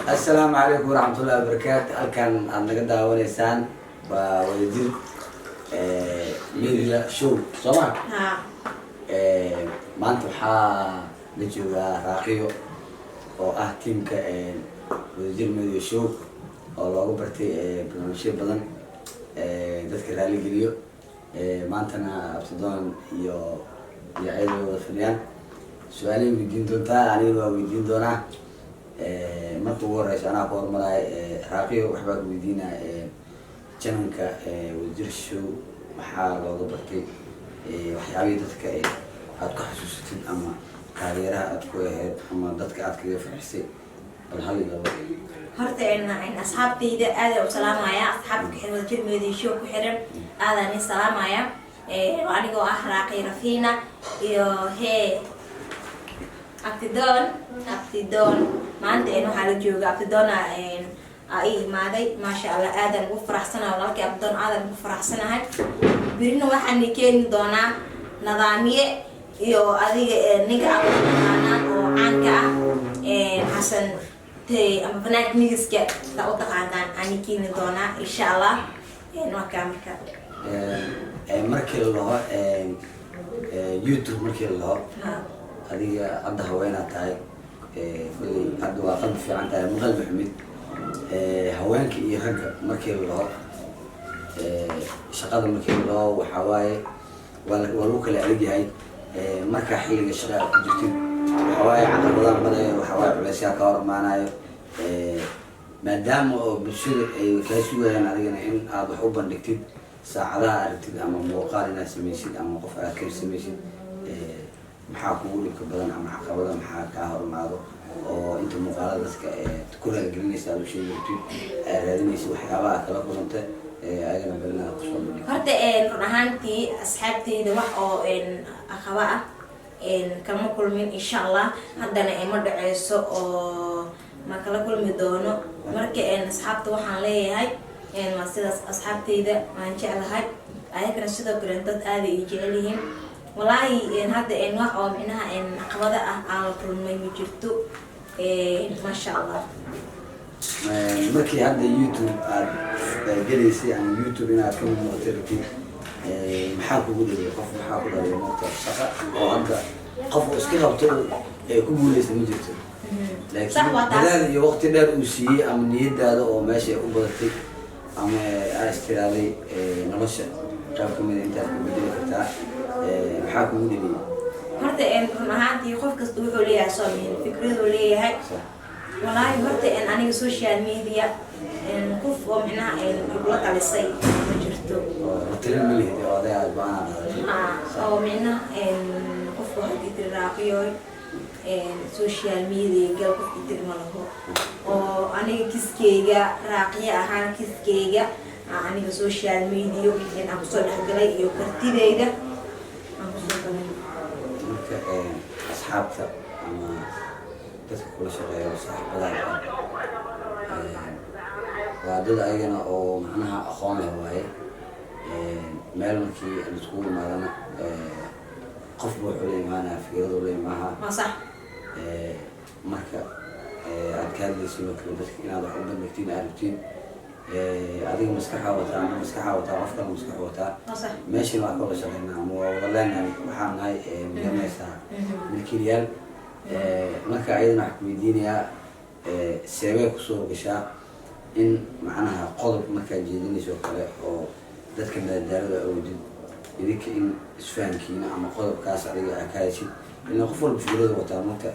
Asalaamu calaykum waraxmatullahi wabarakaatu. Halkan aada naga daawanaysaan waa Wadajir Media Show, soo ma? Ha. Maanta waxaa la joogaa Raaqiyo oo ah tiimka Wadajir Media Show oo looga bartay barnaamijyo badan dadka raaligeliyo. Maantana Abtidoon iyo ayada way wada fadhiyaan, su-aalay weydiin doontaa, anigana waa weydiin doonaa. Marka ugu horeysa anaa ku hormaraayo. Raaqiyo, waxbaa ku weydiinaa. Channelka Wadajir Show maxaa looga bartay? Waxyaabihii dadka aada ku xasuusatid ama taageeraha aada ku ahayd ama dadka aad kaga farxisay, bal hal iyo labo. Horta asxaabtayda aadaan u salaamaya. Asxaabta ku xiran Wadajir Media Show ku xiran aadaan in salaamaya. Anigoo ah Raaqi Rafiina iyo hee Abtidoon. Abtidoon maanta waxaa la jooga Abtidoona aa ii imaaday. Maasha Allah, aadaan ugu faraxsanahay. Walaalkii Abtidoon aadaan ugu faraxsanahay. Birina waxaan keeni doonaa Nadaamiye iyo adiga ninka aad u taqaanaan oo caanka ah, Xasan Tey ama fanaanka migiska saa u taqaanaan ani keeni doonaa, insha Allah. Waa kaa marka. Markii la dhaho YouTube, markii la dhaho adiga hadda haweenaad tahay, kolley hadda waa qalbi fiican tahay, ma qalbi xumid. Haweenka iyo ragga markii la dhaho shaqada, markii la dhaho, waxaa waaye waa lagu kala adag yahay. Markaa xilliga shaqa aad ku jirtid, waxaa waaye caqabadaha maraya, waxaa waaye culeysyaa ka hor imaanayo, maadaama oo bulshada ay kaa sugayaan adigana in aad wax u bandhigtid saacadaha aragtid ama muuqaal inaad samaysid ama qof aad ka samaysid. Maxaa kugu dhibka badan ama caqabada maxaa kaa hor imaado oo inta muuqaalada dadka ku raaligelinaysa, aad u sheegi rabtid, aad raadinaysa, waxyaabaha kala kulanta, ayagana bal inaad kusoo bandhigto? Horta run ahaantii asxaabteyda wax oo aqaba ah kama kulmin, insha Allah. Haddana ima dhaceyso oo ma kala kulmi doono. Marka asxaabta waxaan leeyahay waa sidaas. Asxaabteyda waan jeclahay, ayagana sidoo kale dad aada ay jecel yihiin. Walaahi hadda wax oo micnaha caqabada ah aan la kulmay ma jirto, maasha Allah. Markii hadda YouTube aad gelaysay ama YouTube inaad ka mid noqotay rabtid, maxaa kugu dhaliyay? Qof maxaa ku dhaliyay? Moogta shaqa oo hadda qof uu iska qabto ee ku guuleysta ma jirto, Sax. Laakiin Waa taas. dadaal iyo waqti dheer uu siiyey ama niyadaada oo meesha ay u badatay ama aa istiraaday nolosha qayb kamida intaad ku bedeli kartaa, maxaa kugu dhaliyay? Horta run ahaantii qof kasta wuxuu leeyahay soo mihin fikraduu leeyahay. Walaahi horta aniga social media qof oo micnaha igula talisay ma jirto. Oo la talin ma lihid oo aday aad go-aan aad qaadatay? Oo micnaha qofku haddii tiri "Raaqiyoy, social media gal", qofki tiri ma laho. Oo aniga kiskeyga raaqiyo ahaan kiskeyga aniga social media aan kusoo dhexgalay iyo kartideyda aan kusoo galay. Marka asxaabta ama dadka kula shaqeeya oo saaxiibadaada ah waa dad ayagana oo macnaha aqoon leh waaye. Meel markii laiskugu imaadana qofba wuxuu la imaanaya fikraduu la imaaha. Waa sax. Marka aad ka hadlaysid oo kale dadka inaad wax u bandhigtiin aad rabtiin, adiga maskaxaa wataa ama maskaxaa wataa, qof kale maskax wataa. Waa sax. Meeshan waa ka wada shaqeynaa ama waa wada leenahay, waxaan nahay, magaranaysaa, milkiilayaal. Marka ayadana waxaan ku weydiinayaa, seebay kusoo gashaa in macnaha qodob markaad jeedinayso oo kale oo dadka madadaalada awoodid idinka in isfahankiina ama qodobkaas adiga aa ka heshid, ilaa qof walba fikrada wataa marka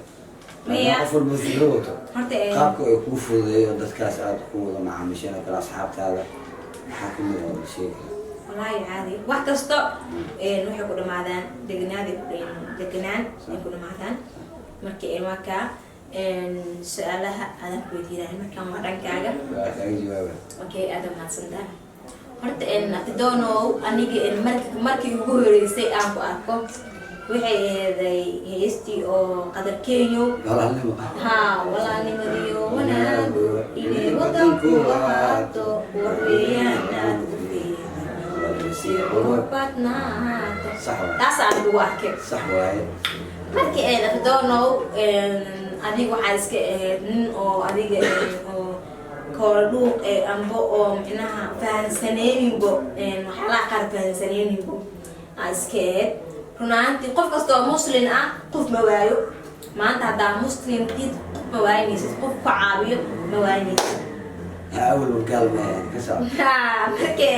Miya. qof walba fikrad wato, Horta qaabka ay kuu fududeeyo dadkaas aad ku wada macaamisheen oo kale asxaabtaada, maxaa kamid ah oo la sheegi karaa? Wallaahi caadi, wax kasta waxay ku dhamaadaan deganaaday, deganaan ay ku dhamaadaan. Marka waa kaa su-aalaha aadaan ku weydiinaya markaan waa dhankaaga. Waa kaaga jawaaba. Okay, aada mahadsantahay. Horta Abtidonow, aniga markii ugu horeysay aan ku arko waxay aheeday heestii oo Qadar Kenyo. Walaalnimo. Ha, walaalnimadiyo wanaagu inay wadanku ahaato, warweeyaan aad u fiican si badnaato. Sax waaye. Taas aan ugu arkay. Sax waaye. Markii Abtidonow, adiga waxaa iska ahayd nin oo adiga Koola dhuuq ee amba oo micnaha fahansaneyninbo, waxyaalaha qaar fahansaneyninbo aa iska eed. Run ahaantii, qof kasta oo Muslin ah qof ma waayo. Maanta haddaa Muslim tid, qof ma waayinaysid, qof ku caawiyo ma waayinaysid. Awal gaal ma ka soco. Ha, marka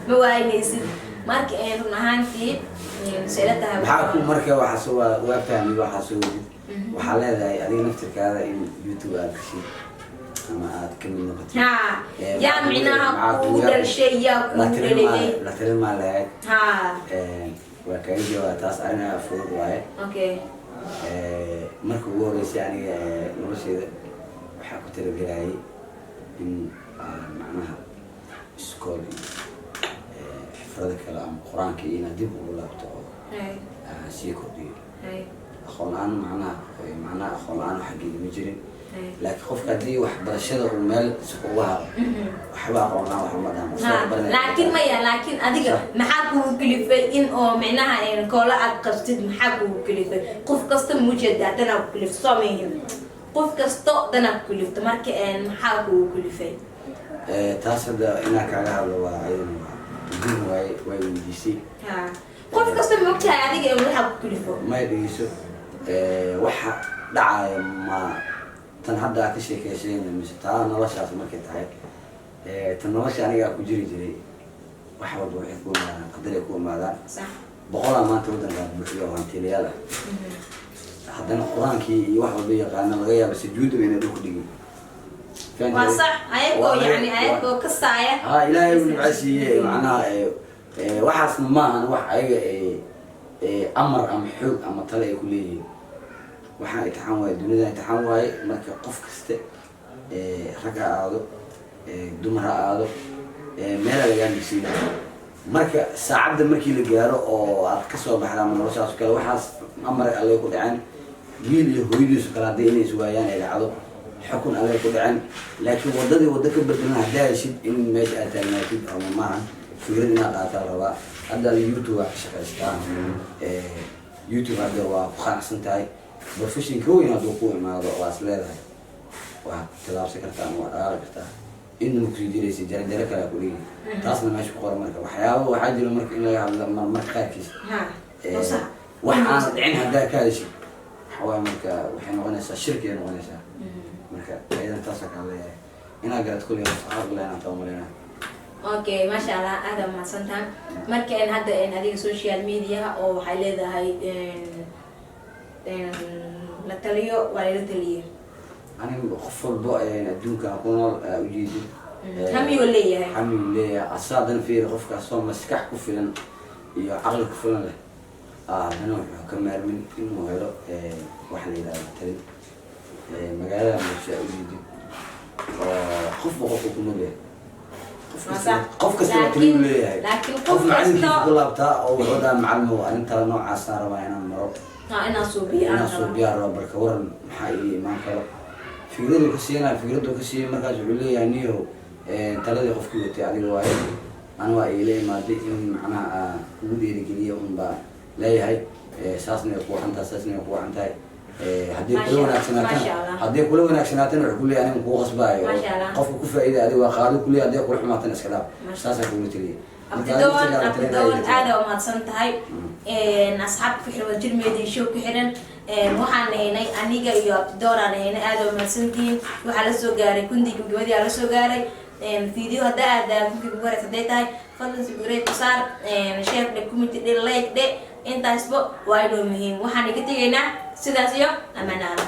ma waayinaysid. Marka run ahaantii seela tahay. Maxaa ku marka waxaas waa fahmay, waxaa soo wadid, waxaa leedahay adiga naftirkaada in YouTube aad gashid ama aad ka mid noqotid. Ha, yaa micnaha kugu dhashay, yaa kugu dhaliyay? La talin maa lahayd? Ha. Waa kaga jawaaba taas, arrin aad fudud waaye. Marka ugu horeysay aniga nolosheyda waxaa ku talagelayay in aan macnaha iskool iyo xifrado kale ama Qur-aanka iyo inaan dib ugu laabto oo aan sii kordhiyo aqoon la-aan. Macnaha aqoon la-aan xaggeeda ma jirin, laakiin qofka haddii waxbarashada uu meel si uga haro, waxba aqoon la-aan waxba ma dhahan. Soo baranaya. Laakiin maya, laakiin adiga maxaa kugu kalifay in oo micnaha koola aad qabtid? Maxaa kugu kalifay? Qof kasta mujeeda danaa ku kalifto, soo mahin? Qof kasto danaa ku kalifto. Marka maxaa kugu kalifay? Taas hadda inaan kaaga hadlo waa ayadana waa muhiim waaye, way weydiisay. Ha, qof kasta ma ogtahay adiga in waxaa ku kalifo? May, dhegeyso. Waxa dhacaya ma tan hadda aad ka sheekeysayna mise taa noloshaas? Markay tahay tan nolosha anigaa ku jiri jiray, wax walba waxay ku imaadaan qadar ay ku imaadaan. Boqolaa maanta waddankaa buuxiyo oo hantiilayaal ah, haddana Qur-aankii iyo wax walba yaqaana, laga yaaba sujuudaba inay dhulku dhigin. Waa sax, ayagoo yani ayagoo kasaaya. Ha, Ilaahay uu nimco siiyey. Macnaha waxaasna maahan wax ayaga amar ama xoog ama tale ay ku leeyihiin. Waxaan imtixaan waaye, dunida imtixaan waaye. Marka qof kaste, rag ha aado, dumar ha aado, meelaa lagaa nigsiina. Marka saacadda markii la gaaro oo aad kasoo baxda ama noloshaas oo kale, waxaas amar Alle ku dhaceen. Wiil iyo hooyadiisu kale hadday inay iswaayaan ay dhacdo, xukun Alle ku dhaceen. Laakiin wadadii waddo ka bedelan haddaa heshid, in meesha aad taagnaatid ama maahan, fikrad inaad qaataa la rabaa. Hadda ada YouTube waa ka shaqaystaa, YouTube hadda waa ku qanacsan tahay. Profession ka weyn hadduu ku imaado, waa is leedahay waa tilaabsan kartaa ama waa dhaqaaqi kartaa, inna kusii jiraysa jarajaro kale aa ku dhigi. Taasna meesha ku qoran. Marka waxyaaba waxaa jira marka in laga hadlo marka qaarkiis. Ha, oo sax. Wax aan dhicin haddaa ka hadashid, waxa waaye marka waxay noqonaysaa shirki ay noqonaysaa. Marka ayadan taasaa kaa leeyahay inaa garad kulli aqli inaan tabamarina. Okay, maasha Allah, aada mahadsantaha. Marka hadda adiga social mediaha oo waxay leedahay la taliyo, waa lala taliyey. Aniga qof walbo adduunkan ku nool aa ujeedid Hamiyuu leeyahay. Hamiyuu leeyahay. Asaa haddana fiiri, qofkaas oo maskax ku filan iyo caqli ku filan leh, haddana wuxuu ka maarmin inuu helo waxa la yidhahdo talin. Magaalada Muqdisho aa ujeedid oo qofba qofku ku nool yahay, qof kasta, qof kasta la talin leeyahay. Laakiin qof qof macalinkiisa kasta ku laabtaa oo wuxuu dhahaa, "Macalimow, arrintaa noocaasaan rabaa inaan maro." Ha, inaan suubiyo aan inaan rabaa. Suubiyaa raba, barka waran maxaa ii imaan karo? Fikradu ka siinaya, fikradu ka siiyay. Markaas wuxuu leeyahay, "Niyow, taladii qofkii watay adiga waaye, ana waa iila imaaday in macnaha aa kugu dhiirigeliya un baa leeyahay. Saasna way ku wacan tahay, saasna way ku wacan tahay." Haddii kula wanaagsanaatana, Masha Allah. haddii kula wanaagsanaatana, wuxuu kuleeyahay, "Aniga kugu qasbaayo." Masha Allah. Qofka ku faa'iida adiga waa qaado kuleeyahay, haddii kula xumaatana iska dhaaf. Masha Saasaa kugu taliyay. Marka Abdidoon, adiga la Abdidoon, talinaya. Aada u mahadsan tahay. Asxaabta ku xiran Wadajir Media Show ku xiran, waxaan haynay aniga iyo Abdidoon aan haynay. Aada u mahadsantihiin. Waxaa la soo gaaray kundii gabagabadii aa la soo gaaray video. Haddaa aada kunkii ugu horeysa hadday tahay, fadlan subscribe ku saar, share dhe, comment dhe, like dhe, intaasba waa inoo muhiim. Waxaan iga tegaynaa sidaas iyo amanaana.